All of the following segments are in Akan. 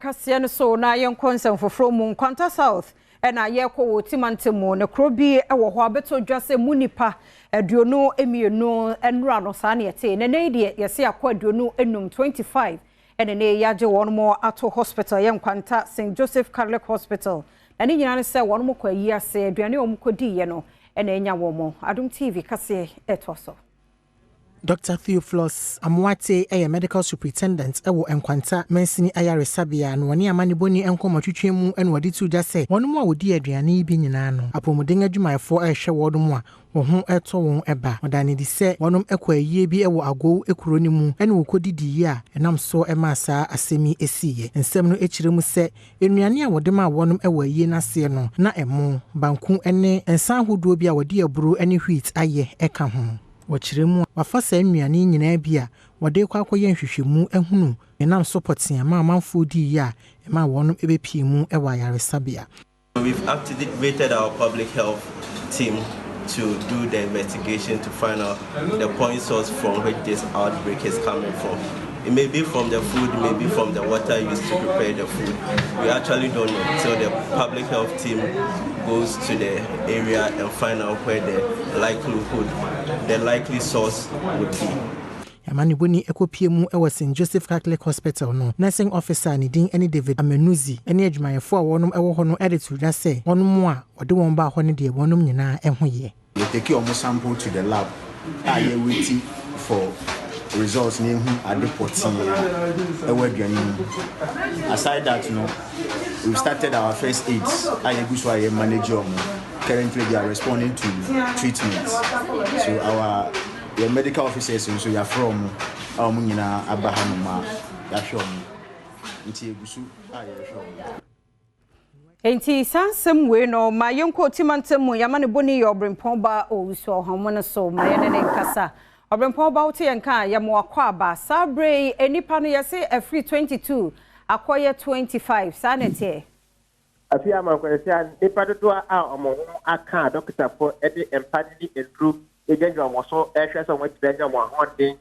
Kaseɛ no so na yɛnkɔ nsɛm foforɔ mu. Nkwanta South ɛna yɛkɔ wɔ Oti mantam mu na kuro bi wɔ hɔ abɛtɔ dwa sɛ mu nipa 22 nnura no saa ne yɛte. Na nne deɛ yɛse akɔ 25, 25, ɛna ne yɛagye wɔn mo ato hospital yɛ Nkwanta St Joseph Catholic Hospital. Na ne nyinaa ne sɛ wɔn mo kɔ ayi ase, aduane a wɔn kɔdiiɛ no ɛna ɛnya wɔn mo. Adom TV kaseɛ ɛtoa so. Dr. Theophilus Amoate yɛ medical superintendent wɔ Nkwanta Mansini Ayaresabea na wɔne amanebɔni nkɔmmɔtwitwe mu na wɔde to dwa sɛ wɔn a wɔdi aduane yi bi nyinaa no, apɔmuden adwumayɛfoɔ rehwɛ wɔn mu a wɔn ho tɔ wɔn ba. Wɔda no adi sɛ wɔnom kɔ ayie bi wɔ Agou kuro no mu na wɔkɔdidi yie a ɛnam so maa saa asɛm yi siiɛ. Nsɛm no kyerɛ mu sɛ nnuane a wɔde maa wɔnom wɔ ayie no aseɛ no, na ɛmo, banku ne nsa ahodoɔ bi a wɔde aburo ne wheat ayɛ ka ho. Wɔkyerɛ mu a, wafa saa nnuane yi nyinaa bi a wɔde kɔ akɔyɛ nhwehwɛmu ahunu ɛnam so pɔtee ma amanfoɔ diiɛ a ɛma wɔnom bɛpie mu wɔ ayaresabea. We've activated our public health team to do the investigation to find out the point source from which this outbreak is coming from. It may be from the food, it may be from the water used to prepare the food. We actually don't know till the public health team goes to the area and find out where the likelihood, the likely source would be. Amanebɔni ɛkɔpie mu wɔ St Joseph Catholic Hospital no, nursing officer ne din ne David Amanuzi ne adwumayɛfoɔ a wɔnom wɔ hɔ no de to dwa sɛ wɔnom a wɔde wɔn baa hɔ no deɛ, wɔnom nyinaa ho yɛ. Yɛ take ɔmo sample to the lab a yɛ wait for results na ehu ade pɔtee a ɛwɔ aduane mu. Aside that no, we started our first aids a yɛgu so a yɛ manage ɔmo. Currently they are responding to treatment, so our yɛ medical officers nso, yɛafrɛ ɔmo a ɔmo nyinaa aba hanom a yɛahwɛ ɔmo, nti yɛgu so a yɛrehwɛ ɔmo. Nti saa nsɛm wei no ma yɛnkɔ Oti mantam mu. Yɛama ne bɔne yɛ Ɔberempɔn ba Owusu Ɔhɔmo no so ma yɛne ne nkasa. Ɔberempɔn ba, wote yɛn ka a, yɛmo akɔ aba. Saa berɛ yi nnipa no yɛse afiri 22 akɔyɛ 25, saa ne teɛ? Afi amankwansia, nipa dodoɔ a wɔn ho aka a dɔkitafoɔ de mpa ne nnuro gyinagyina wɔn so rehwɛ sɛ wɔn atumi anya wɔn ahoɔden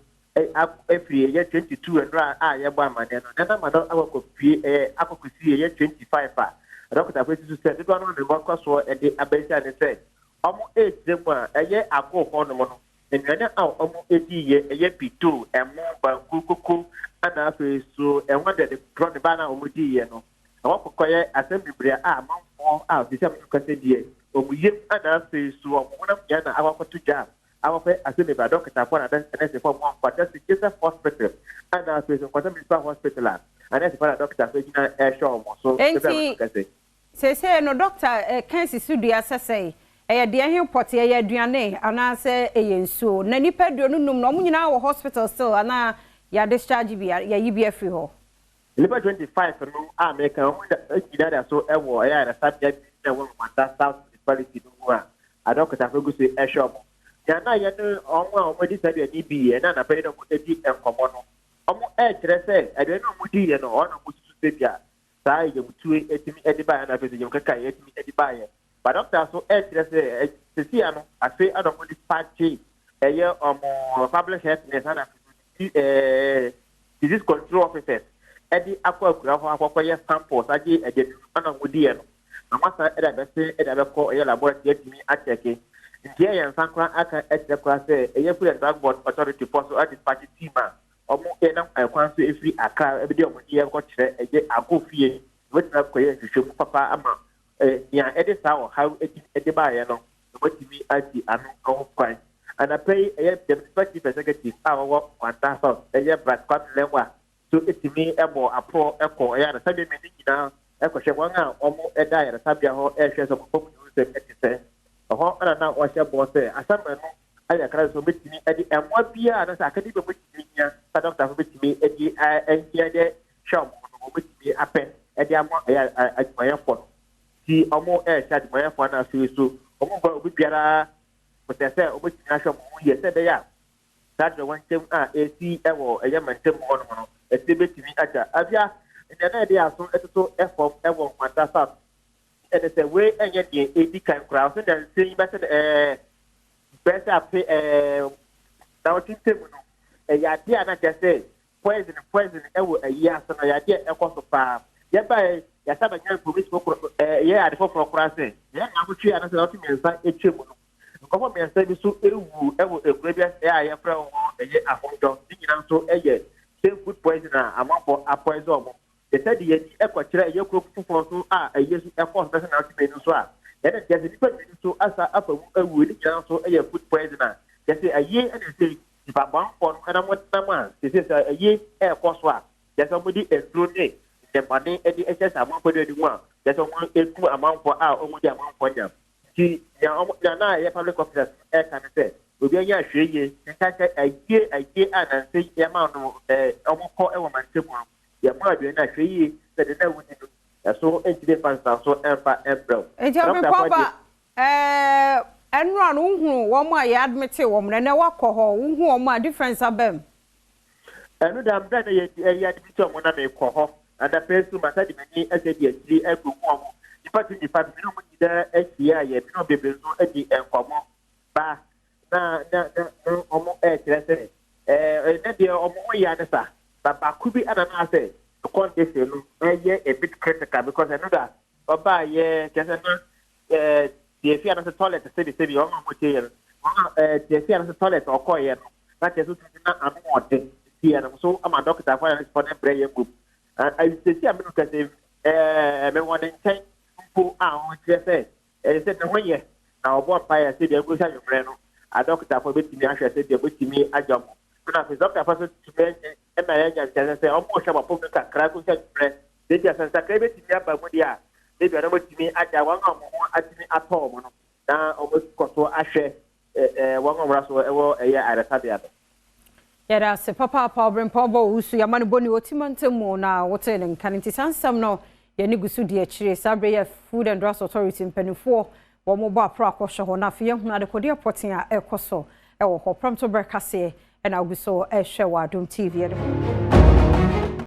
afiri ɛyɛ 22 nnuro a yɛbɔ amaneɛ no nana no akɔkɔpie ɛyɛ akɔkɔsi ɛyɛ 25 a dɔkitafoɔ susu sɛ dodoɔ no ne wɔkɔ soɔ de abɛsia ne sɛ wɔn rekyerɛ mu a ɛyɛ agoo hɔnom no, nnuane a wɔn edi yɛ ɛyɛ pito, ɛmo, banku, koko, ɛna afei so ɛho de korɔ ne ba na wɔn di yɛ no ɛwɔ kɔkɔyɛ asɛm bebree a amanfoɔ a ofisi a wɔn kasa deɛ wɔn yam, ɛna afei so wɔn honam nyinaa na akɔkɔto dwa a akɔkɔ asɛm bebree a dɔkitafoɔ na nɛɛsefoɔ wɔn Nkwanta St Joseph Hospital ɛna afei so Nkwanta Municipal Hospital a anɛɛsefoɔ na dɔkitafoɔ gyina ɛrehwɛ wɔn so. Enti seesei no, dɔkta ɛka sisi dua sɛsɛe ɛyɛ deɛ he pɔte, ɛyɛ aduane anaasɛ ɛyɛ nsuo, na nipa 25 no, wɔn nyinaa wɔ hospital still anaa yɛ discharge bi, yɛyi bi afiri hɔ? Nipa 25 no a mɛka, wɔn nyinaa da so ɛwɔ ɛyɛ ayaresabea bi na ɛwɔ Nkwanta South Municipality no mu a adɔkitafoɔ gu so ɛhwɛ wɔn. Nea na yɛ ne wɔn a wɔn adi saa aduane bi yɛ na anapa yi na wɔn adi nkɔmɔ no, wɔn ɛrekyerɛ sɛ aduane a wɔn di yɛ no, wɔn na wɔn susu sɛ bi a saa yamtue etumi ɛde baayɛ na afei sɛ yam keka yɛ etumi ɛde baayɛ ba. Dɔkta so ɛrekyerɛ sɛ ɛ sisi ano afei ɛna wɔn dispatch ɛyɛ wɔn public health nurse ɛna afei disease control officers ɛde akɔ akura hɔ akɔkɔyɛ samples agye aduane ɛna wɔn di yɛ no, na wɔn asan ɛde abɛse ɛde abɛkɔ ɛyɛ laboratory atumi akyɛke. Nti ɛyɛ nsa koraa aka ɛkyerɛ koraa sɛ ɛyɛ Food and Drug Board Authority fo so adispatch team a wɔn ɛnam ɛkwan so efiri Accra ɛbi de wɔn de ɛkɔkyerɛ ɛyɛ ago fie wɔtumi akɔyɛ nhwehwɛmu papa ama nea ɛde saa ɔhaw ɛti ɛde baayɛ no wɔtumi asi ano ho kwan. Anapa yi ɛyɛ the Municipal Chief Executive a wɔwɔ Nkwanta South, ɛyɛ Bright Kwame Lɛnwa so, etumi ɛbɔ aporɔ ɛkɔ ɛyɛ ayaresabea mmienu nyinaa ɛkɔhwɛ wɔn a wɔn ɛda ayaresabea hɔ, ɛrehwɛ sɛ wɔn fam nsɛm ɛte sɛ ɛhɔ. Ɛna na wɔhyɛ bɔ sɛ asɛm no ayɛ kra sɛ wɔbɛtumi ɛde ɛmoa biara na sɛ akadi bɛ wɔbɛtumi nya sɛ dɔkotafo bɛtumi ɛde ɛnyɛ de hwɛ wɔn no, wɔbɛtumi apɛ ɛde ama ɛyɛ adwumayɛfoɔ no. Ti wɔn ɛrehyɛ adwumayɛfoɔ no, afei so wɔn mfa obi biara kɔtɛ sɛ wɔbɛtumi ahwɛ wɔn ho yie sɛ ɛbɛyɛ a saa deɛ wɔn nkyɛn a esi ɛwɔ ɛyɛ mantam hɔ nom no ɛsi bɛtumi agya abia. Nea na yɛde aso ɛtoto ɛfam ɛwɔ Nkwanta South ɛne sɛ wei ɛnyɛ deɛ edi kan koraa ɔsɛ na nsɛm yi bɛsɛ bɛsɛ afe na ɔtwe ntɛm no, ɛyɛ adeɛ a na kyerɛ sɛ poison ɛwɔ ayi ase no, ɛyɛ adeɛ a ɛkɔ so paa. Yɛbaeɛ yɛasa bɛnya information foforɔ, ɛyɛ ade foforɔ koraa sɛ ɛyɛ naawɔtwe anaasɛ naawɔtwe 3 atwa mu no, nkɔfɔ 3 bi so ewu ɛwɔ ekuro bi ase a yɛfrɛ wɔn ɛyɛ Ahomdɔ. Ne nyinaa nso ɛyɛ same food poison a amanfoɔ apoison wɔn. Yɛsɛ de yɛni ɛkɔkyerɛ ɛyɛ kuro foforɔ so a ɛyɛ so ɛkɔ so bɛsɛ naawɔtwe 2 so a yɛne kyerɛ sɛ nipa 2 so asa afa mu awu. Ne nyinaa nso ɛyɛ food poison a kyerɛ sɛ ɛyɛ ɛna ɛsɛ nipa bɔnfoɔ no ɛnam nam a sese sɛ ɛyɛ ɛɛkɔ so a kyerɛ sɛ wɔde aduro ne nnɛmane ɛde ɛhyɛ sɛ amanfoɔ de anim a kyerɛ sɛ wɔn eku amanfoɔ a wɔn de amanfoɔ nyam. Nti nea wɔn nea na ɛyɛ public officers ɛɛka ne sɛ obi anya ahwɛ yie nkanka ayie a nansi yɛma no wɔn kɔ ɛwɔ mantam no, yɛmo aduane ahwɛ yie sɛ de na wodi no ɛso ntumi nfa nsa so ɛnfa ɛmbrɛw. Nti ɔbɛkɔ ɛnura no, wohunu wɔn a yɛ admit wɔn na ɛnɛ wakɔ hɔ, wohu wɔn a difference abɛm? Ɛno da mbɛ na yɛ ɛyɛ admit wɔn na mekɔ hɔ adapɛ so masa de m'ani ɛsɛ de akyiri ɛkɔ hu wɔn nipa 25 mi na wɔn nyinaa ahyia a yɛ mi na wɔn bebree nso adi nkɔmɔ ba na wɔn ɛɛkyerɛ sɛ ɛnɛ deɛ wɔn ho yɛ ane sa ba baako bi ana na sɛ condition no ɛyɛ a bit critical because ɛno da ɔbaa yɛ kyerɛ sɛ na tiafi anasɛ toilet, sɛbi wɔn a wɔtie yɛ no, wɔn a tiafi anasɛ toilet ɔkɔɔ yɛ no na kyerɛ sɛ otu na ano ɔden, nti yɛn so ama dɔkita afɔ yɛn fɔ ne brɛ yɛn gum sisi a menu kɛse mewɔ ne nkyɛn mpo a ɔkyerɛ sɛ sɛ ne ho yɛ na ɔbɔ mpa yɛ sɛ deɛ nkosi anwummerɛ no adɔkitafo bɛtumi ahwɛ sɛ deɛ bɛtumi agya mo, ɛna afei dɔkitafo nso tumi ɛma yɛ nya nkyɛn sɛ ɔmo hwɛ bɔpɔ mu kakra nkosi anwummerɛ ebi a sɛ nsakra bɛtumi aba mu deɛ a, ebi a na wɔtumi agya wɔn a wɔn ho atumi atɔ wɔn no na wɔn kɔ so ahwɛ wɔn a wɔn so ɛwɔ ɛyɛ ayaresabea no. Yɛda ase papaapa, ɔberempɔn bɔ wo so yɛma no bɔne ɔtima ntam mu na wotee ne nka no. Nti saa nsɛm no yɛne gu so di akyire. Saa berɛ yɛ Food and Drugs Authority mpanimfoɔ wɔn mo bɔ aporo akɔhwɛ hɔ na afei yɛhunu adekodeɛ pɔten a ɛrekɔ so ɛwɔ hɔ. Prɛmto berɛ kaseɛ ɛna agu so ɛrehwɛ wɔ Adom TV ɛde.